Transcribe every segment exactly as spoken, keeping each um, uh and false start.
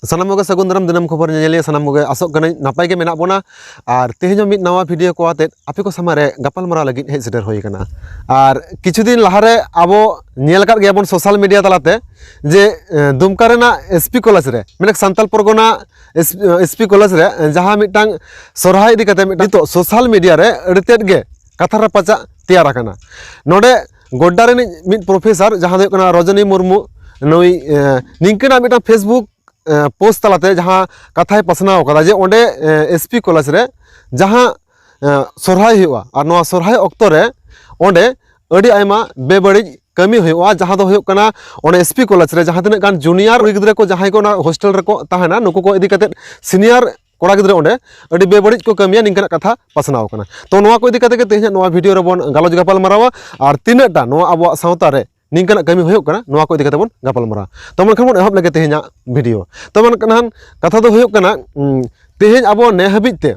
ᱥᱟᱱᱟᱢ ᱠᱚᱜᱮ ᱥᱟᱹᱜᱩᱱ ᱫᱟᱨᱟᱢ ᱫᱤᱱᱟᱹᱢ ᱠᱷᱚᱵᱚᱨ ᱧᱮᱧᱮᱞᱤᱭᱟᱹ ᱥᱟᱱᱟᱢ ᱠᱚᱜᱮ ᱟᱥᱚᱜ ᱠᱟᱹᱱᱟᱹᱧ ᱱᱟᱯᱟᱭ ᱜᱮ ᱢᱮᱱᱟᱜ ᱵᱚᱱᱟ᱾ ᱟᱨ ᱛᱮᱦᱮᱧ ᱦᱚᱸ ᱢᱤᱫ ᱱᱟᱣᱟ ᱵᱷᱤᱰᱤᱭᱳ ᱠᱚ ᱟᱛᱮᱫ ᱟᱯᱮ ᱠᱚ ᱥᱟᱢᱟᱝ ᱨᱮ ᱜᱟᱯᱟᱞᱢᱟᱨᱟᱣ ᱞᱟᱹᱜᱤᱫ ᱦᱮᱡ ᱥᱮᱴᱮᱨ ᱦᱩᱭ ᱟᱠᱟᱱᱟ᱾ ᱟᱨ ᱠᱤᱪᱷᱩ ᱫᱤᱱ ᱞᱟᱦᱟᱨᱮ ᱟᱵᱚ ᱧᱮᱞ ᱟᱠᱟᱫ ᱜᱮᱭᱟᱵᱚᱱ ᱥᱳᱥᱟᱞ ᱢᱤᱰᱤᱭᱟ ᱛᱟᱞᱟᱛᱮ ᱡᱮ ᱮ, ᱫᱩᱢᱠᱟ ᱨᱮᱱᱟᱜ ᱮᱥᱯᱤ ᱠᱚᱞᱮᱡᱽ ᱨᱮ, ᱢᱟᱱᱮ ᱥᱟᱱᱛᱟᱞ ᱯᱚᱨᱜᱚᱱᱟ ᱮᱥᱯᱤ ᱠᱚᱞᱮᱡᱽ ᱨᱮ ᱮ, ᱡᱟᱦᱟᱸ ᱢᱤᱫᱴᱟᱝ ᱥᱚᱨᱦᱟᱭ ᱤᱫᱤ ᱠᱟᱛᱮ ᱢᱤᱫᱴᱟᱝ ᱱᱤᱛᱚᱜ ᱥᱳᱥᱟᱞ ᱢᱤᱰᱤᱭᱟ ᱨᱮ ᱟᱹᱰᱤ ᱛᱮᱫ ᱜᱮ ᱠᱟᱛᱷᱟ ᱨᱟᱯᱟᱪᱟᱜ ᱛᱮᱭᱟᱨ ᱟᱠᱟᱱᱟ᱾ ᱱᱚᱰᱮ ᱜᱚᱰᱰᱟ ᱨᱤᱱᱤᱡ ᱢᱤᱫ ᱯᱨᱚᱯᱷᱮᱥᱚᱨ ᱡᱟᱦᱟᱸ ᱫᱚ ᱦᱩᱭᱩᱜ ᱠᱟᱱᱟ ᱨᱚᱡᱚᱱᱤ ᱢᱩᱨᱢᱩ, ᱱᱩᱭ ᱮ, ᱱᱤᱝᱠᱟᱹᱱᱟᱜ ᱢᱤᱫᱴᱟᱝ ᱯᱷᱮᱥᱵᱩᱠ ᱮ, ᱯᱳᱥᱴ ᱛᱟᱞᱟᱛᱮ ᱡᱟᱦᱟᱸ ᱠᱟᱛᱷᱟᱭ ᱯᱟᱥᱱᱟᱣ ᱠᱟᱫᱟ ᱡᱮ ᱚᱸᱰᱮ ᱮᱥᱯᱤ ᱠᱚᱞᱮᱡᱽ ᱨᱮ ᱡᱟᱦᱟᱸ ᱮ, ᱥᱚᱨᱦᱟᱭ ᱦᱩᱭᱩᱜᱼᱟ ᱟᱨ ᱱᱚᱣᱟ ᱥᱚᱨᱦᱟᱭ ᱚᱠᱛᱚ ᱨᱮ ᱚᱸᱰᱮ ᱟᱹᱰᱤ ᱟᱭᱢᱟ ᱵᱮᱵᱟᱹᱲᱤᱡ ᱠᱟᱹᱢᱤ ᱦᱩᱭᱩᱜᱼᱟ, ᱡᱟᱦᱟᱸ ᱫᱚ ᱦᱩᱭᱩᱜ ᱠᱟᱱᱟ ᱚᱸᱰᱮ ᱮᱥᱯᱤ ᱠᱚᱞᱮᱡᱽ ᱨᱮ ᱡᱟᱦᱟᱸ ᱛᱤᱱᱟᱹᱜ ᱜᱟᱱ ᱡᱩᱱᱤᱭᱟᱨ ᱠᱩᱲᱤ ᱜᱤᱫᱽᱨᱟᱹ ᱠᱚ ᱡᱟᱦᱟᱸᱭ ᱠᱚ ᱚᱱᱟ ᱦᱳᱥᱴᱮᱞ ᱨᱮᱠᱚ ᱛᱟᱦᱮᱱᱟ, ᱱᱩᱠᱩ ᱠᱚ ᱤᱫᱤ ᱠᱟᱛᱮᱫ ᱥᱤᱱᱤᱭᱟᱨ ᱠᱚᱲᱟ ᱜᱤᱫᱽᱨᱟᱹ ᱚᱸᱰᱮ ᱟᱹᱰᱤ ᱵᱮᱵᱟᱹᱲᱤᱡ ᱠᱚ ᱠᱟᱹᱢᱤᱭᱟ, ᱱᱤᱝᱠᱟᱱᱟᱜ ᱠᱟᱛᱷᱟ ᱯᱟᱥᱱᱟᱣ ᱠᱟᱱᱟ᱾ ᱛᱚ ᱱᱚᱣᱟ ᱠᱚ ᱤᱫᱤ ᱠᱟᱛᱮ ᱜᱮ ᱛᱮᱦᱮᱧᱟᱜ ᱱᱚᱣᱟ ᱵᱷᱤᱰᱤᱭᱳ ᱨᱮᱵᱚᱱ ᱜᱟᱞᱚᱪ ᱜᱟᱯᱟᱞ ᱢᱟᱨᱟᱣᱟ ᱟᱨ ᱛᱤᱱᱟᱹᱜ ᱴᱟ ᱱᱚᱣᱟ ᱟᱵᱚᱣᱟᱜ ᱥᱟᱶᱛᱟ ᱨᱮ ᱱᱤᱝᱠᱟᱱᱟᱜ ᱠᱟᱹᱢᱤ ᱦᱩᱭᱩᱜ ᱠᱟᱱᱟ, ᱱᱚᱣᱟ ᱠᱚ ᱤᱫᱤ ᱠᱟᱛᱮ ᱵᱚᱱ ᱜᱟᱯᱟᱞ ᱢᱟᱨᱟᱣᱟ᱾ ᱛᱚ ᱢᱮᱱᱠᱷᱟᱱ ᱵᱚᱱ ᱮᱦᱚᱵ ᱞᱮᱜᱮ ᱛᱮᱦᱮᱧᱟᱜ ᱵᱷᱤᱰᱤᱭᱳ᱾ ᱛᱚ ᱢᱮᱱᱠᱷᱟᱱ ᱠᱟᱛᱷᱟ ᱫᱚ ᱦᱩᱭᱩᱜ ᱠᱟᱱᱟ, ᱩᱸ, ᱛᱮᱦᱮᱧ ᱟᱵᱚ ᱱᱮ ᱦᱟᱹᱵᱤᱡ ᱛᱮ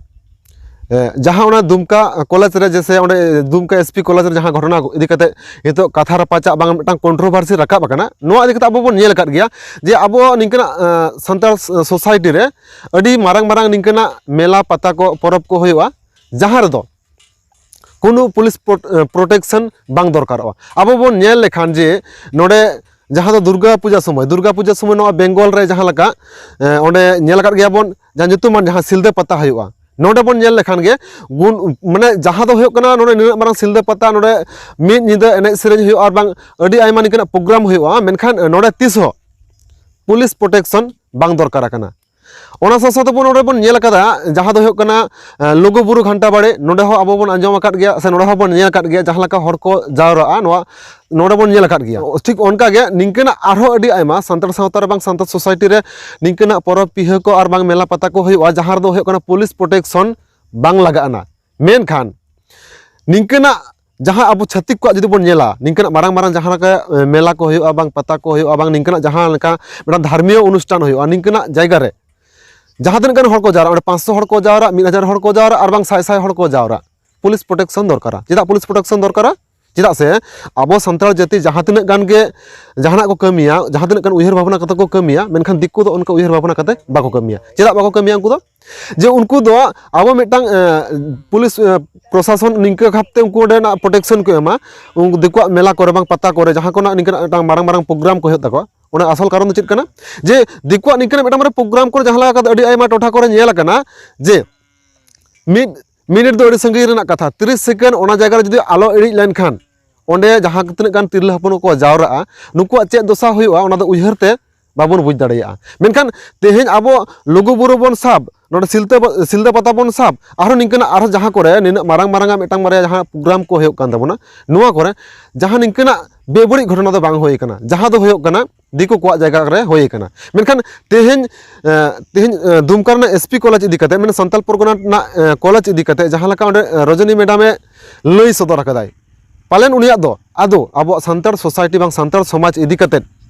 ᱮ, ᱡᱟᱦᱟᱸ ᱚᱱᱟ ᱫᱩᱢᱠᱟ ᱠᱚᱞᱮᱡᱽ ᱨᱮ ᱡᱮᱥᱮ ᱚᱸᱰᱮ ᱫᱩᱢᱠᱟ ᱮᱥᱯᱤ ᱠᱚᱞᱮᱡᱽ ᱨᱮ ᱡᱟᱦᱟᱸ ᱜᱷᱚᱴᱚᱱᱟ ᱤᱫᱤ ᱠᱟᱛᱮ ᱱᱤᱛᱚᱜ ᱠᱟᱛᱷᱟ ᱨᱟᱯᱟᱪᱟᱜ ᱵᱟᱝ ᱢᱤᱫᱴᱟᱝ ᱠᱚᱱᱴᱨᱳᱵᱷᱟᱨᱥᱤ ᱨᱟᱠᱟᱵ ᱟᱠᱟᱱᱟ, ᱱᱚᱣᱟ ᱤᱫᱤ ᱠᱟᱛᱮ ᱟᱵᱚ ᱵᱚᱱ ᱧᱮᱞ ᱟᱠᱟᱫ ᱜᱮᱭᱟ ᱡᱮ ᱟᱵᱚ ᱱᱤᱝᱠᱟᱱᱟᱜ ᱮ, ᱥᱟᱱᱛᱟᱲ ᱥᱳᱥᱟᱭᱴᱤ ᱨᱮ ᱟᱹᱰᱤ ᱢᱟᱨᱟᱝ ᱢᱟᱨᱟᱝ ᱱᱤᱝᱠᱟᱱᱟᱜ ᱢᱮᱞᱟ ᱯᱟᱛᱟ ᱠᱚ ᱯᱚᱨᱚᱵᱽ ᱠᱚ ᱦᱩᱭᱩᱜᱼᱟ, ᱡᱟᱦᱟᱸ ᱨᱮᱫᱚ ᱠᱳᱱᱳ ᱯᱩᱞᱤᱥ ᱯᱨᱚ-, ᱮ, ᱯᱨᱚᱴᱮᱠᱥᱚᱱ ᱵᱟᱝ ᱫᱚᱨᱠᱟᱨᱚᱜᱼᱟ᱾ ᱟᱵᱚ ᱵᱚᱱ ᱧᱮᱞ ᱞᱮᱠᱷᱟᱱ ᱡᱮ ᱱᱚᱰᱮ ᱡᱟᱦᱟᱸ ᱫᱚ ᱫᱩᱨᱜᱟ ᱯᱩᱡᱟ ᱥᱚᱢᱚᱭ, ᱫᱩᱨᱜᱟ ᱯᱩᱡᱟ ᱥᱚᱢᱚᱭ ᱱᱚᱣᱟ ᱵᱮᱝᱜᱚᱞ ᱨᱮ ᱡᱟᱦᱟᱸ ᱞᱮᱠᱟ ᱮ, ᱚᱸᱰᱮ ᱧᱮᱞ ᱟᱠᱟᱫ ᱜᱮᱭᱟ ᱵᱚᱱ ᱡᱟᱦᱟᱸ ᱧᱩᱛᱩᱢᱟᱱ ᱡᱟᱦᱟᱸ ᱥᱤᱞᱫᱟᱹ ᱯᱟᱛᱟ ᱦᱩᱭᱩᱜᱼᱟ, ᱱᱚᱰᱮ ᱵᱚᱱ ᱧᱮᱞ ᱞᱮᱠᱷᱟᱱ ᱜᱮ ᱜᱩᱱ-, ᱢᱟᱱᱮ ᱡᱟᱦᱟᱸ ᱫᱚ ᱦᱩᱭᱩᱜ ᱠᱟᱱᱟ ᱱᱚᱰᱮ ᱱᱩᱱᱟᱹᱜ ᱢᱟᱨᱟᱝ ᱥᱤᱞᱫᱟᱹ ᱯᱟᱛᱟ, ᱱᱚᱰᱮ ᱢᱤᱫ ᱧᱤᱫᱟᱹ ᱮᱱᱮᱡ ᱥᱮᱨᱮᱧ ᱦᱩᱭᱩᱜᱼᱟ ᱟᱨ ᱵᱟᱝ ᱟᱹᱰᱤ ᱟᱭᱢᱟ ᱱᱤᱝᱠᱟᱱᱟᱜ ᱯᱨᱳᱜᱨᱟᱢ ᱦᱩᱭᱩᱜᱼᱟ, ᱢᱮᱱᱠᱷᱟᱱ ᱱᱚᱰᱮ ᱛᱤᱥ ᱦᱚᱸ ᱯᱩᱞᱤᱥ ᱯᱨᱚᱴᱮᱠᱥᱚᱱ ᱵᱟᱝ ᱫᱚᱨᱠᱟᱨ ᱟᱠᱟᱱᱟ᱾ ᱚᱱᱟ ᱥᱟᱶ ᱥᱟᱶ ᱛᱮᱵᱚᱱ ᱱᱚᱰᱮ ᱵᱚᱱ ᱧᱮᱞ ᱟᱠᱟᱫᱟ ᱡᱟᱦᱟᱸ ᱫᱚ ᱦᱩᱭᱩᱜ ᱠᱟᱱᱟ ᱮ, ᱞᱩᱜᱩᱵᱩᱨᱩ ᱜᱷᱟᱱᱴᱟ ᱵᱟᱲᱮ, ᱱᱚᱰᱮ ᱦᱚᱸ ᱟᱵᱚ ᱵᱚᱱ ᱟᱸᱡᱚᱢ ᱟᱠᱟᱫ ᱜᱮᱭᱟ ᱥᱮ ᱱᱚᱰᱮ ᱦᱚᱸ ᱵᱚᱱ ᱧᱮᱞ ᱟᱠᱟᱫ ᱜᱮᱭᱟ ᱡᱟᱦᱟᱸ ᱞᱮᱠᱟ ᱦᱚᱲ ᱠᱚ ᱡᱟᱣᱨᱟᱜᱼᱟ, ᱱᱚᱣᱟ ᱱᱚᱰᱮ ᱵᱚᱱ ᱧᱮᱞ ᱟᱠᱟᱫ ᱜᱮᱭᱟ᱾ ᱴᱷᱤᱠ ᱚᱱᱠᱟ ᱜᱮ ᱱᱤᱝᱠᱟᱹᱱᱟᱜ ᱟᱨᱦᱚᱸ ᱟᱹᱰᱤ ᱟᱭᱢᱟ ᱥᱟᱱᱛᱟᱲ ᱥᱟᱶᱛᱟ ᱨᱮ ᱵᱟᱝ ᱥᱟᱱᱛᱟᱲ ᱥᱳᱥᱟᱭᱴᱤ ᱨᱮ ᱱᱤᱝᱠᱟᱹᱱᱟᱜ ᱯᱚᱨᱚᱵᱽ ᱯᱤᱦᱟᱹ ᱠᱚ ᱟᱨ ᱵᱟᱝ ᱢᱮᱞᱟ ᱯᱟᱛᱟ ᱠᱚ ᱦᱩᱭᱩᱜᱼᱟ ᱡᱟᱦᱟᱸ ᱨᱮᱫᱚ ᱦᱩᱭᱩᱜ ᱠᱟᱱᱟ ᱯᱩᱞᱤᱥ ᱯᱨᱚᱴᱮᱠᱥᱚᱱ ᱵᱟᱝ ᱞᱟᱜᱟᱜᱼᱟ᱾ ᱢᱮᱱᱠᱷᱟᱱ ᱱᱤᱝᱠᱟᱹᱱᱟᱜ ᱡᱟᱦᱟᱸ ᱟᱵᱚ ᱪᱷᱟᱹᱛᱤᱠ ᱠᱚᱣᱟᱜ ᱡᱩᱫᱤ ᱵᱚᱱ ᱧᱮᱞᱟ, ᱱᱤᱝᱠᱟᱹᱱᱟᱜ ᱢᱟᱨᱟᱝ ᱢᱟᱨᱟᱝ ᱡᱟᱦᱟᱸ ᱞᱮᱠᱟ ᱮ, ᱢᱮᱞᱟ ᱠᱚ ᱦᱩᱭᱩᱜᱼᱟ, ᱵᱟᱝ ᱯᱟᱛᱟ ᱠᱚ ᱦᱩᱭᱩᱜᱼᱟ, ᱵᱟᱝ ᱱᱤᱝᱠᱟᱹᱱᱟᱜ ᱡᱟᱦᱟᱸ ᱞᱮᱠᱟ ᱢᱤᱫᱴᱟᱝ ᱫᱷᱟᱨᱢᱤᱭᱚ ᱚᱱᱩᱥᱴᱷᱟᱱ ᱦᱩᱭᱩᱜᱼᱟ, ᱱᱤᱝᱠᱟᱹᱱᱟᱜ ᱡᱟᱭᱜᱟ ᱨᱮ ᱡᱟᱦᱟᱸ ᱛᱤᱱᱟᱹᱜ ᱜᱟᱱ ᱦᱚᱲ ᱠᱚ ᱡᱟᱣᱨᱟᱜᱼᱟ, ᱚᱸᱰᱮ ᱯᱟᱸᱪᱥᱚ ᱦᱚᱲ ᱠᱚ ᱡᱟᱣᱨᱟᱜᱼᱟ, ᱢᱤᱫ ᱦᱟᱡᱟᱨ ᱦᱚᱲ ᱠᱚ ᱡᱟᱣᱨᱟᱜᱼᱟ ᱟᱨ ᱵᱟᱝ ᱥᱟᱭ ᱥᱟᱭ ᱦᱚᱲ ᱠᱚ ᱡᱟᱣᱨᱟᱜᱼᱟ, ᱯᱩᱞᱤᱥ ᱯᱨᱚᱴᱮᱠᱥᱚᱱ ᱫᱚᱨᱠᱟᱨᱟ᱾ ᱪᱮᱫᱟᱜ ᱯᱩᱞᱤᱥ ᱯᱨᱚᱴᱮᱠᱥᱚᱱ ᱫᱚᱨᱠᱟᱨᱟ? ᱪᱮᱫᱟᱜ ᱥᱮ ᱟᱵᱚ ᱥᱟᱱᱛᱟᱲ ᱡᱟᱹᱛᱤ ᱡᱟᱦᱟᱸ ᱛᱤᱱᱟᱹᱜ ᱜᱟᱱ ᱜᱮ ᱡᱟᱦᱟᱱᱟᱜ ᱠᱚ ᱠᱟᱹᱢᱤᱭᱟ, ᱡᱟᱦᱟᱸ ᱛᱤᱱᱟᱹᱜ ᱜᱟᱱ ᱩᱭᱦᱟᱹᱨ ᱵᱷᱟᱵᱽᱱᱟ ᱠᱟᱛᱮ ᱠᱚ ᱠᱟᱹᱢᱤᱭᱟ, ᱢᱮᱱᱠᱷᱟᱱ ᱫᱤᱠᱩ ᱫᱚ ᱚᱱᱠᱟ ᱩᱭᱦᱟᱹᱨ ᱵᱷᱟᱵᱽᱱᱟ ᱠᱟᱛᱮ ᱵᱟᱠᱚ ᱠᱟᱹᱢᱤᱭᱟ᱾ ᱪᱮᱫᱟᱜ ᱵᱟᱠᱚ ᱠᱟᱹᱢᱤᱭᱟ ᱩᱱᱠᱩ ᱫᱚ? ᱡᱮ ᱩᱱᱠᱩ ᱫᱚ ᱟᱵᱚ ᱢᱤᱫᱴᱟᱝ, ᱮ, ᱯᱩᱞᱤᱥ, ᱮ, ᱯᱨᱚᱥᱟᱥᱚᱱ ᱱᱤᱝᱠᱟᱹ ᱵᱷᱟᱵᱽᱛᱮ ᱩᱱᱠᱩ ᱚᱸᱰᱮᱱᱟᱜ ᱯᱨᱚᱴᱮᱠᱥᱚᱱ ᱠᱚ ᱮᱢᱟ, ᱩᱱᱠᱩ ᱫᱤᱠᱩᱣᱟᱜ ᱢᱮᱞᱟ ᱠᱚᱨᱮ ᱵᱟᱝ ᱯᱟᱛᱟ ᱠᱚᱨᱮ ᱡᱟᱦᱟᱸ ᱠᱚᱨᱮᱱᱟᱜ ᱱᱤᱝᱠᱟᱹᱱᱟᱜ ᱢᱤᱫᱴᱟᱝ ᱢᱟᱨᱟᱝ ᱢᱟᱨᱟᱝ ᱯᱨᱳᱜᱨᱟᱢ ᱠᱚ ᱦᱩᱭᱩᱜ ᱛᱟᱠᱚᱣᱟ, ᱚᱱᱟ ᱟᱥᱚᱞ ᱠᱟᱨᱚᱱ ᱫᱚ ᱪᱮᱫ ᱠᱟᱱᱟ? ᱡᱮ ᱫᱤᱠᱩᱣᱟᱜ ᱱᱤᱝᱠᱟᱹᱱᱟᱜ ᱢᱤᱫᱴᱟᱝ ᱢᱟᱨᱟᱝ ᱯᱨᱳᱜᱨᱟᱢ ᱠᱚᱨᱮ ᱡᱟᱦᱟᱸ ᱞᱮᱠᱟ ᱠᱟᱛᱮ ᱟᱹᱰᱤ ᱟᱭᱢᱟ ᱴᱚᱴᱷᱟ ᱠᱚᱨᱮ ᱧᱮᱞ ᱟᱠᱟᱱᱟ ᱡᱮ ᱢᱤᱫ ᱢᱤᱱᱤᱴ ᱫᱚ ᱟᱹᱰᱤ ᱥᱟᱺᱜᱤᱧ ᱨᱮᱱᱟᱜ ᱠᱟᱛᱷᱟ, ᱛᱤᱨᱤᱥ ᱥᱮᱠᱮᱱᱰ ᱚᱱᱟ ᱡᱟᱭᱜᱟ ᱨᱮ ᱡᱩᱫᱤ ᱟᱞᱚ ᱤᱲᱤᱡ ᱞᱮᱱᱠᱷᱟᱱ ᱚᱸᱰᱮ ᱡᱟᱦᱟᱸ ᱛᱤᱱᱟᱹᱜ ᱜᱟᱱ ᱛᱤᱨᱞᱟᱹ ᱦᱚᱯᱚᱱ ᱠᱚᱠᱚ ᱡᱟᱣᱨᱟᱜᱼᱟ, ᱱᱩᱠᱩᱣᱟᱜ ᱪᱮᱫ ᱫᱚᱥᱟ ᱦᱩᱭᱩᱜᱼᱟ, ᱚᱱᱟ ᱫᱚ ᱩᱭᱦᱟᱹᱨ ᱛᱮ ᱵᱟᱵᱚᱱ ᱵᱩᱡᱽ ᱫᱟᱲᱮᱭᱟᱜᱼᱟ᱾ ᱢᱮᱱᱠᱷᱟᱱ ᱛᱮᱦᱮᱧ ᱟᱵᱚ ᱞᱩᱜᱩᱵᱩᱨᱩ ᱵᱚᱱ ᱥᱟᱵ, ᱱᱚᱰᱮ ᱥᱤᱞᱫᱟᱹ, ᱥᱤᱞᱫᱟᱹ ᱯᱟᱛᱟ ᱵᱚᱱ ᱥᱟᱵ, ᱟᱨᱦᱚᱸ ᱱᱤᱝᱠᱟᱹᱱᱟᱜ ᱟᱨᱦᱚᱸ ᱡᱟᱦᱟᱸ ᱠᱚᱨᱮ ᱱᱤᱱᱟᱹᱜ ᱢᱟᱨᱟᱝ ᱢᱟᱨᱟᱝᱟᱜ ᱢᱤᱫᱴᱟᱝ ᱵᱟᱨᱭᱟ ᱡᱟᱦᱟᱸ ᱯᱨᱳᱜᱨᱟᱢ ᱠᱚ ᱦᱩᱭᱩᱜ ᱠᱟᱱ ᱛᱟᱵᱚᱱᱟ, ᱱᱚᱣᱟ ᱠᱚᱨᱮ ᱡᱟᱦᱟᱸ ᱱᱤᱝᱠᱟᱹᱱᱟᱜ ᱵᱮᱵᱟᱹᱲᱤᱡ ᱜᱷᱚᱴᱚᱱᱟ ᱫᱚ ᱵᱟᱝ ᱦᱩᱭ ᱟᱠᱟᱱᱟ, ᱡᱟᱦᱟᱸ ᱫᱚ ᱦᱩᱭᱩᱜ ᱠᱟᱱᱟ ᱫᱤᱠᱩ ᱠᱚᱣᱟᱜ ᱡᱟᱭᱜᱟ ᱨᱮ ᱦᱩᱭ ᱟᱠᱟᱱᱟ᱾ ᱢᱮᱱᱠᱷᱟᱱ ᱛᱮᱦᱮᱧ, ᱮ, ᱛᱮᱦᱮᱧ, ᱮ, ᱫᱩᱢᱠᱟ ᱨᱮᱱᱟᱜ ᱮᱥ ᱯᱤ ᱠᱚᱞᱮᱡᱽ ᱤᱫᱤ ᱠᱟᱛᱮ, ᱢᱟᱱᱮ ᱥᱟᱱᱛᱟᱞ ᱯᱚᱨᱜᱚᱱᱟ ᱨᱮᱱᱟᱜ, ᱮ, ᱠᱚᱞᱮᱡᱽ ᱤᱫᱤ ᱠᱟᱛᱮ ᱡᱟᱦᱟᱸ ᱞᱮᱠᱟ ᱚᱸᱰᱮ, ᱮ, ᱨᱚᱡᱚᱱᱤ ᱢᱮᱰᱟᱢᱮ ᱞᱟᱹᱭ ᱥᱚᱫᱚᱨ ᱟᱠᱟᱫᱟᱭ, ᱯᱟᱞᱮᱱ ᱩᱱᱤᱭᱟᱜ ᱫᱚ ᱟᱫᱚ ᱟᱵᱚᱣᱟᱜ ᱥᱟᱱᱛᱟᱲ ᱥᱳᱥᱟᱭᱴᱤ ᱵᱟᱝ ᱥᱟᱱᱛᱟᱲ ᱥᱚᱢᱟᱡᱽ ᱤᱫᱤ ᱠᱟᱛᱮ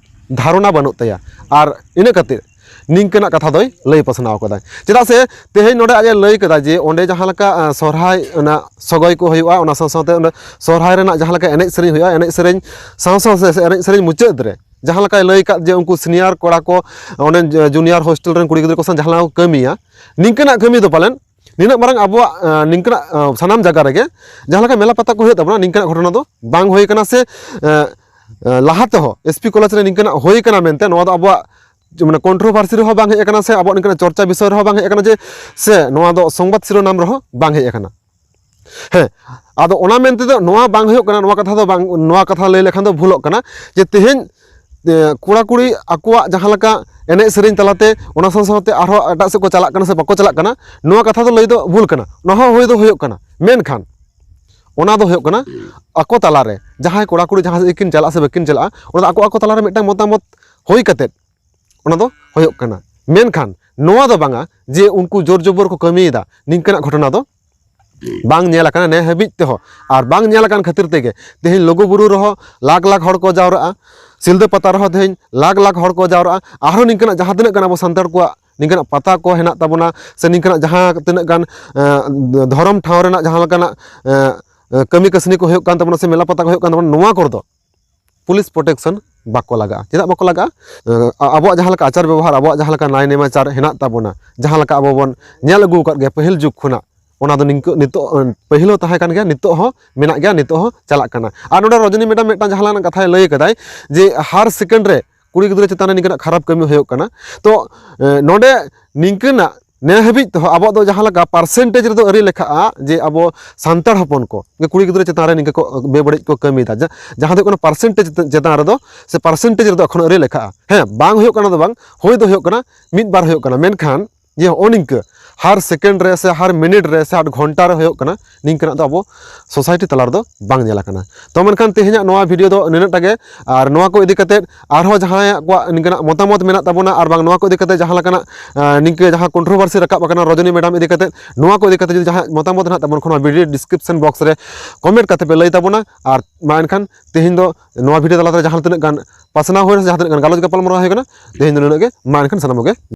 ᱫᱷᱟᱨᱚᱱᱟ ᱵᱟᱹᱱᱩᱜ ᱛᱟᱭᱟ᱾ ᱟᱨ ᱤᱱᱟᱹ ᱠᱷᱟᱹᱛᱤᱨ ᱱᱤᱝᱠᱟᱹᱱᱟᱜ ᱠᱟᱛᱷᱟ ᱫᱚᱭ ᱞᱟᱹᱭ ᱯᱟᱥᱱᱟᱣ ᱟᱠᱟᱫᱟᱭ᱾ ᱪᱮᱫᱟᱜ ᱥᱮ ᱛᱮᱦᱮᱧ ᱱᱚᱰᱮ ᱟᱡ ᱮ ᱞᱟᱹᱭ ᱠᱮᱫᱟ ᱡᱮ ᱚᱸᱰᱮ ᱡᱟᱦᱟᱸ ᱞᱮᱠᱟ, ᱮ, ᱥᱚᱨᱦᱟᱭ ᱚᱱᱟ ᱥᱚᱜᱚᱭ ᱠᱚ ᱦᱩᱭᱩᱜᱼᱟ, ᱚᱱᱟ ᱥᱟᱶ ᱥᱟᱶᱛᱮ ᱚᱸᱰᱮ ᱥᱚᱨᱦᱟᱭ ᱨᱮᱱᱟᱜ ᱡᱟᱦᱟᱸ ᱞᱮᱠᱟ ᱮᱱᱮᱡ ᱥᱮᱨᱮᱧ ᱦᱩᱭᱩᱜᱼᱟ, ᱮᱱᱮᱡ ᱥᱮᱨᱮᱧ ᱥᱟᱶ ᱥᱟᱶ ᱥᱮ ᱮᱱᱮᱡ ᱥᱮᱨᱮᱧ ᱢᱩᱪᱟᱹᱫ ᱨᱮ ᱡᱟᱦᱟᱸ ᱞᱮᱠᱟᱭ ᱞᱟᱹᱭ ᱟᱠᱟᱫ ᱡᱮ ᱩᱱᱠᱩ ᱥᱤᱱᱤᱭᱟᱨ ᱠᱚᱲᱟ ᱠᱚ ᱚᱸᱰᱮ ᱡᱩᱱᱤᱭᱟᱨ ᱦᱳᱥᱴᱮᱞ ᱨᱮᱱ ᱠᱩᱲᱤ ᱜᱤᱫᱽᱨᱟᱹ ᱠᱚ ᱥᱟᱶ ᱡᱟᱦᱟᱸ ᱞᱮᱠᱟ ᱠᱚ ᱠᱟᱹᱢᱤᱭᱟ, ᱱᱤᱝᱠᱟᱹᱱᱟᱜ ᱠᱟᱹᱢᱤ ᱫᱚ ᱯᱟᱞᱮᱱ ᱱᱤᱱᱟᱹᱜ ᱢᱟᱨᱟᱝ ᱟᱵᱚᱣᱟᱜ, ᱮ, ᱱᱤᱝᱠᱟᱹᱱᱟᱜ, ᱮ, ᱥᱟᱱᱟᱢ ᱡᱟᱭᱜᱟ ᱨᱮᱜᱮ ᱡᱟᱦᱟᱸ ᱞᱮᱠᱟ ᱢᱮᱞᱟ ᱯᱟᱛᱟ ᱠᱚ ᱦᱩᱭᱩᱜ ᱛᱟᱵᱚᱱᱟ, ᱱᱤᱝᱠᱟᱹᱱᱟᱜ ᱜᱷᱚᱴᱚᱱᱟ ᱫᱚ ᱵᱟᱝ ᱦᱩᱭ ᱠᱟᱱᱟ ᱥᱮ, ᱮ, ᱮ, ᱞᱟᱦᱟ ᱛᱮᱦᱚᱸ ᱮᱥ ᱯᱤ ᱠᱚᱞᱮᱡᱽ ᱨᱮ ᱱᱤᱝᱠᱟᱹᱱᱟᱜ ᱦᱩᱭ ᱠᱟᱱᱟ ᱢᱮᱱᱛᱮ ᱱᱚᱣᱟ ᱫᱚ ᱟᱵᱚᱣᱟᱜ ᱢᱟᱱᱮ ᱠᱚᱱᱴᱨᱳᱵᱷᱟᱨᱥᱤ ᱨᱮᱦᱚᱸ ᱵᱟᱝ ᱦᱮᱡ ᱟᱠᱟᱱᱟ ᱥᱮ ᱟᱵᱚᱣᱟᱜ ᱱᱤᱝᱠᱟᱹᱱᱟᱜ ᱪᱚᱨᱪᱟ ᱵᱤᱥᱚᱭ ᱨᱮᱦᱚᱸ ᱵᱟᱝ ᱦᱮᱡ ᱟᱠᱟᱱᱟ ᱡᱮ, ᱥᱮ ᱱᱚᱣᱟ ᱫᱚ ᱥᱚᱝᱵᱟᱫ ᱥᱤᱨᱳᱱᱟᱢ ᱨᱮᱦᱚᱸ ᱵᱟᱝ ᱦᱮᱡ ᱟᱠᱟᱱᱟ᱾ ᱦᱮᱸ, ᱟᱫᱚ ᱚᱱᱟ ᱢᱮᱱᱛᱮ ᱫᱚ ᱱᱚᱣᱟ ᱵᱟᱝ ᱦᱩᱭᱩᱜ ᱠᱟᱱᱟ, ᱱᱚᱣᱟ ᱠᱟᱛᱷᱟ ᱫᱚ ᱵᱟᱝ, ᱱᱚᱣᱟ ᱠᱟᱛᱷᱟ ᱞᱟᱹᱭ ᱞᱮᱠᱷᱟᱱ ᱫᱚ ᱵᱷᱩᱞᱚᱜ ᱠᱟᱱᱟ ᱡᱮ ᱛᱮᱦᱮᱧ, ᱮ, ᱠᱚᱲᱟ ᱠᱩᱲᱤ ᱟᱠᱚᱣᱟᱜ ᱡᱟᱦᱟᱸ ᱞᱮᱠᱟ ᱮᱱᱮᱡ ᱥᱮᱨᱮᱧ ᱛᱟᱞᱟᱛᱮ ᱚᱱᱟ ᱥᱟᱶ ᱥᱟᱶᱛᱮ ᱟᱨᱦᱚᱸ ᱮᱴᱟᱜ ᱥᱮᱫ ᱠᱚ ᱪᱟᱞᱟᱜ ᱠᱟᱱᱟ ᱥᱮ ᱵᱟᱠᱚ ᱪᱟᱞᱟᱜ ᱠᱟᱱᱟ, ᱱᱚᱣᱟ ᱠᱟᱛᱷᱟ ᱫᱚ ᱞᱟᱹᱭ ᱫᱚ ᱵᱷᱩᱞ ᱠᱟᱱᱟ᱾ ᱚᱱᱟ ᱦᱚᱸ ᱦᱩᱭ ᱫᱚ ᱦᱩᱭᱩᱜ ᱠᱟᱱᱟ, ᱢᱮᱱᱠᱷᱟᱱ ᱚᱱᱟ ᱫᱚ ᱦᱩᱭᱩᱜ ᱠᱟᱱᱟ ᱟᱠᱚ ᱛᱟᱞᱟᱨᱮ ᱡᱟᱦᱟᱸᱭ ᱠᱚᱲᱟ ᱠᱩᱲᱤ ᱡᱟᱦᱟᱸ ᱥᱮᱫ ᱠᱤᱱ ᱪᱟᱞᱟᱜᱼᱟ ᱥᱮ ᱵᱟᱹᱠᱤᱱ ᱪᱟᱞᱟᱜᱼᱟ, ᱚᱱᱟ ᱫᱚ ᱟᱠᱚ ᱟᱠᱚ ᱛᱟᱞᱟᱨᱮ ᱢᱤᱫᱴᱟᱝ ᱢᱚᱛᱟᱢᱚᱛ ᱦᱩᱭ ᱠᱟᱛᱮᱫ ᱚᱱᱟ ᱫᱚ ᱦᱩᱭᱩᱜ ᱠᱟᱱᱟ᱾ ᱢᱮᱱᱠᱷᱟᱱ ᱱᱚᱣᱟ ᱫᱚ ᱵᱟᱝᱟ ᱡᱮ ᱩᱱᱠᱩ ᱡᱳᱨ ᱡᱚᱵᱚᱨ ᱠᱚ ᱠᱟᱹᱢᱤᱭᱮᱫᱟ, ᱱᱤᱝᱠᱟᱹᱱᱟᱜ ᱜᱷᱚᱴᱚᱱᱟ ᱫᱚ ᱵᱟᱝ ᱧᱮᱞ ᱟᱠᱟᱱᱟ ᱱᱮ ᱦᱟᱹᱵᱤᱡ ᱛᱮᱦᱚᱸ᱾ ᱟᱨ ᱵᱟᱝ ᱧᱮᱞ ᱟᱠᱟᱱ ᱠᱷᱟᱹᱛᱤᱨ ᱛᱮᱜᱮ ᱛᱮᱦᱮᱧ ᱞᱩᱜᱩᱵᱩᱨᱩ ᱨᱮᱦᱚᱸ ᱞᱟᱠᱷ ᱞᱟᱠᱷ ᱦᱚᱲ ᱠᱚ ᱡᱟᱣᱨᱟᱜᱼᱟ, ᱥᱤᱞᱫᱟᱹ ᱯᱟᱛᱟ ᱨᱮᱦᱚᱸ ᱛᱮᱦᱮᱧ ᱞᱟᱠᱷ ᱞᱟᱠᱷ ᱦᱚᱲ ᱠᱚ ᱡᱟᱣᱨᱟᱜᱼᱟ᱾ ᱟᱨᱦᱚᱸ ᱱᱤᱝᱠᱟᱹᱱᱟᱜ ᱡᱟᱦᱟᱸ ᱛᱤᱱᱟᱹᱜ ᱜᱟᱱ ᱟᱵᱚ ᱥᱟᱱᱛᱟᱲ ᱠᱚᱣᱟᱜ ᱱᱤᱝᱠᱟᱹᱱᱟᱜ ᱯᱟᱛᱟ ᱠᱚ ᱦᱮᱱᱟᱜ ᱛᱟᱵᱚᱱᱟ, ᱥᱮ ᱱᱤᱝᱠᱟᱹᱱᱟᱜ ᱡᱟᱦᱟᱸ ᱛᱤᱱᱟᱹᱜ ᱜᱟᱱ, ᱮᱸ, ᱫᱷᱚᱨᱚᱢ ᱴᱷᱟᱶ ᱨᱮᱱᱟᱜ ᱡᱟᱦᱟᱸ ᱞᱮᱠᱟᱱᱟᱜ, ᱮᱸ, ᱠᱟᱹᱢᱤ ᱠᱟᱹᱥᱱᱤ ᱠᱚ ᱦᱩᱭᱩᱜ ᱠᱟᱱ ᱛᱟᱵᱚᱱᱟ ᱥᱮ ᱢᱮᱞᱟ ᱯᱟᱛᱟ ᱠᱚ ᱦᱩᱭᱩᱜ ᱠᱟᱱ ᱛᱟᱵᱚᱱᱟ, ᱱᱚᱣᱟ ᱠᱚᱨᱮ ᱫᱚ ᱯᱩᱞᱤᱥ ᱯᱨᱚᱴᱮᱠᱥᱚᱱ ᱵᱟᱠᱚ ᱞᱟᱜᱟᱜᱼᱟ᱾ ᱪᱮᱫᱟᱜ ᱵᱟᱠᱚ ᱞᱟᱜᱟᱜᱼᱟ? ᱟᱵᱚᱣᱟᱜ ᱡᱟᱦᱟᱸ ᱞᱮᱠᱟ ᱟᱪᱟᱨ ᱵᱮᱵᱚᱦᱟᱨ, ᱟᱵᱚᱣᱟᱜ ᱡᱟᱦᱟᱸ ᱞᱮᱠᱟ ᱱᱟᱭ ᱱᱮᱢᱟᱪᱟᱨ ᱦᱮᱱᱟᱜ ᱛᱟᱵᱚᱱᱟ, ᱡᱟᱦᱟᱸ ᱞᱮᱠᱟ ᱟᱵᱚ ᱵᱚᱱ ᱧᱮᱞ ᱟᱹᱜᱩ ᱟᱠᱟᱫ ᱜᱮᱭᱟ ᱯᱟᱹᱦᱤᱞ ᱡᱩᱜᱽ ᱠᱷᱚᱱᱟᱜ, ᱚᱱᱟ ᱫᱚ ᱱᱤᱝᱠᱟᱹ ᱱᱤᱛᱚᱜ, ᱯᱟᱹᱦᱤᱞ ᱦᱚᱸ ᱛᱟᱦᱮᱸ ᱠᱟᱱ ᱜᱮᱭᱟ, ᱱᱤᱛᱚᱜ ᱦᱚᱸ ᱢᱮᱱᱟᱜ ᱜᱮᱭᱟ, ᱱᱤᱛᱚᱜ ᱦᱚᱸ ᱪᱟᱞᱟᱜ ᱠᱟᱱᱟ᱾ ᱟᱨ ᱱᱚᱰᱮ ᱨᱚᱡᱚᱱᱤ ᱢᱮᱰᱟᱢ ᱢᱤᱫᱴᱟᱝ ᱡᱟᱦᱟᱸ ᱞᱮᱠᱟᱱᱟᱜ ᱠᱟᱛᱷᱟᱭ ᱞᱟᱹᱭ ᱠᱟᱫᱟᱭ ᱡᱮ ᱦᱟᱨ ᱥᱮᱠᱮᱱᱰ ᱨᱮ ᱠᱩᱲᱤ ᱜᱤᱫᱽᱨᱟᱹ ᱪᱮᱛᱟᱱ ᱨᱮ ᱱᱤᱝᱠᱟᱹᱱᱟᱜ ᱠᱷᱟᱨᱟᱯ ᱠᱟᱹᱢᱤ ᱦᱩᱭᱩᱜ ᱠᱟᱱᱟ᱾ ᱛᱚ ᱱᱚᱰᱮ ᱱᱤᱝᱠᱟᱹᱱᱟᱜ ᱱᱮ ᱦᱟᱹᱵᱤᱡ ᱛᱮᱦᱚᱸ ᱟᱵᱚᱣᱟᱜ ᱫᱚ ᱡᱟᱦᱟᱸ ᱞᱮᱠᱟ ᱯᱟᱨᱥᱮᱱᱴᱮᱡᱽ ᱨᱮᱫᱚ ᱟᱹᱣᱨᱤ ᱞᱮᱠᱷᱟᱜᱼᱟ ᱡᱮ ᱟᱵᱚ ᱥᱟᱱᱛᱟᱲ ᱦᱚᱯᱚᱱ ᱠᱚ ᱠᱩᱲᱤ ᱜᱤᱫᱽᱨᱟᱹ ᱪᱮᱛᱟᱱ ᱨᱮ ᱱᱤᱝᱠᱟᱹ ᱠᱚ ᱵᱮᱵᱟᱹᱲᱤᱡ ᱠᱚ ᱠᱟᱹᱢᱤᱭᱮᱫᱟ᱾ ᱡᱟᱦᱟᱸ ᱫᱚ ᱦᱩᱭᱩᱜ ᱠᱟᱱᱟ ᱯᱟᱨᱥᱮᱱᱴᱮᱡᱽ ᱪᱮᱛᱟᱱ ᱨᱮᱫᱚ, ᱥᱮ ᱯᱟᱨᱥᱮᱱᱴᱮᱡᱽ ᱨᱮᱫᱚ ᱮᱠᱷᱚᱱ ᱟᱹᱣᱨᱤ ᱞᱮᱠᱷᱟᱜᱼᱟ᱾ ᱦᱮᱸ, ᱵᱟᱝ ᱦᱩᱭᱩᱜ ᱠᱟᱱᱟ ᱫᱚ ᱵᱟᱝ, ᱦᱩᱭ ᱫᱚ ᱦᱩᱭᱩᱜ ᱠᱟᱱᱟ, ᱢᱤᱫ ᱵᱟᱨ ᱦᱩᱭᱩᱜ ᱠᱟᱱᱟ, ᱢᱮᱱᱠᱷᱟᱱ ᱡᱮ ᱦᱚᱸᱜᱼᱚ ᱱᱤᱝᱠᱟᱹ ᱦᱟᱨ ᱥᱮᱠᱮᱱᱰ ᱨᱮ ᱥᱮ ᱦᱟᱨ ᱢᱤᱱᱤᱴ ᱨᱮ ᱥᱮ ᱦᱟᱨ ᱜᱷᱚᱱᱴᱟ ᱨᱮ ᱦᱩᱭᱩᱜ ᱠᱟᱱᱟ, ᱱᱤᱝᱠᱟᱹᱱᱟᱜ ᱫᱚ ᱟᱵᱚ ᱥᱳᱥᱟᱭᱴᱤ ᱛᱟᱞᱟ ᱨᱮᱫᱚ ᱵᱟᱝ ᱧᱮᱞ ᱟᱠᱟᱱᱟ᱾ ᱛᱚ ᱢᱮᱱᱠᱷᱟᱱ ᱛᱮᱦᱮᱧᱟᱜ ᱱᱚᱣᱟ ᱵᱷᱤᱰᱤᱭᱳ ᱫᱚ ᱱᱤᱱᱟᱹᱜ ᱴᱟ ᱜᱮ᱾ ᱟᱨ ᱱᱚᱣᱟ ᱠᱚ ᱤᱫᱤ ᱠᱟᱛᱮ ᱟᱨᱦᱚᱸ ᱡᱟᱦᱟᱸᱭ ᱠᱚᱣᱟᱜ ᱱᱤᱝᱠᱟᱹᱱᱟᱜ ᱢᱚᱛᱟᱢᱚᱛ ᱢᱮᱱᱟᱜ ᱛᱟᱵᱚᱱᱟ, ᱟᱨ ᱵᱟᱝ ᱱᱚᱣᱟ ᱠᱚ ᱤᱫᱤ ᱠᱟᱛᱮ ᱡᱟᱦᱟᱸ ᱞᱮᱠᱟᱱᱟᱜ ᱱᱤᱝᱠᱟᱹ ᱡᱟᱦᱟᱸ ᱠᱚᱱᱴᱨᱳᱵᱷᱟᱨᱥᱤ ᱨᱟᱠᱟᱵ ᱟᱠᱟᱱᱟ ᱨᱚᱡᱚᱱᱤ ᱢᱮᱰᱟᱢ ᱤᱫᱤ ᱠᱟᱛᱮ, ᱱᱚᱣᱟ ᱠᱚ ᱤᱫᱤ ᱠᱟᱛᱮ ᱡᱩᱫᱤ ᱡᱟᱦᱟᱸ ᱢᱚᱛᱟᱢᱚᱛ ᱦᱮᱱᱟᱜ ᱛᱟᱵᱚᱱ ᱠᱷᱟᱱ ᱱᱚᱣᱟ ᱵᱷᱤᱰᱤᱭᱳ ᱰᱤᱥᱠᱨᱤᱯᱥᱚᱱ ᱵᱚᱠᱥ ᱨᱮ ᱠᱚᱢᱮᱱᱴ ᱠᱟᱛᱮ ᱯᱮ ᱞᱟᱹᱭ ᱛᱟᱵᱚᱱᱟ᱾ ᱟᱨ ᱢᱟ ᱮᱱᱠᱷᱟᱱ ᱛᱮᱦᱮᱧ ᱫᱚ ᱱᱚᱣᱟ ᱵᱷᱤᱰᱤᱭᱳ ᱛᱟᱞᱟᱛᱮ ᱡᱟᱦᱟᱸ ᱛᱤᱱᱟᱹᱜ ᱜᱟᱱ ᱯᱟᱥᱱᱟᱣ ᱦᱩᱭᱱᱟ ᱥᱮ ᱡᱟᱦᱟᱸ ᱛᱤᱱᱟᱹᱜ ᱜᱟᱱ ᱜᱟᱞᱚᱪ ᱜᱟᱯᱟᱞᱢᱟᱨᱟᱣ ᱦᱩᱭ ᱠᱟᱱᱟ, ᱛᱮᱦᱮᱧ ᱫᱚ ᱱᱩᱱᱟᱹᱜ ᱜᱮ᱾ ᱢᱟ ᱮᱱᱠᱷᱟᱱ ᱥᱟᱱᱟᱢ ᱠᱚᱜᱮ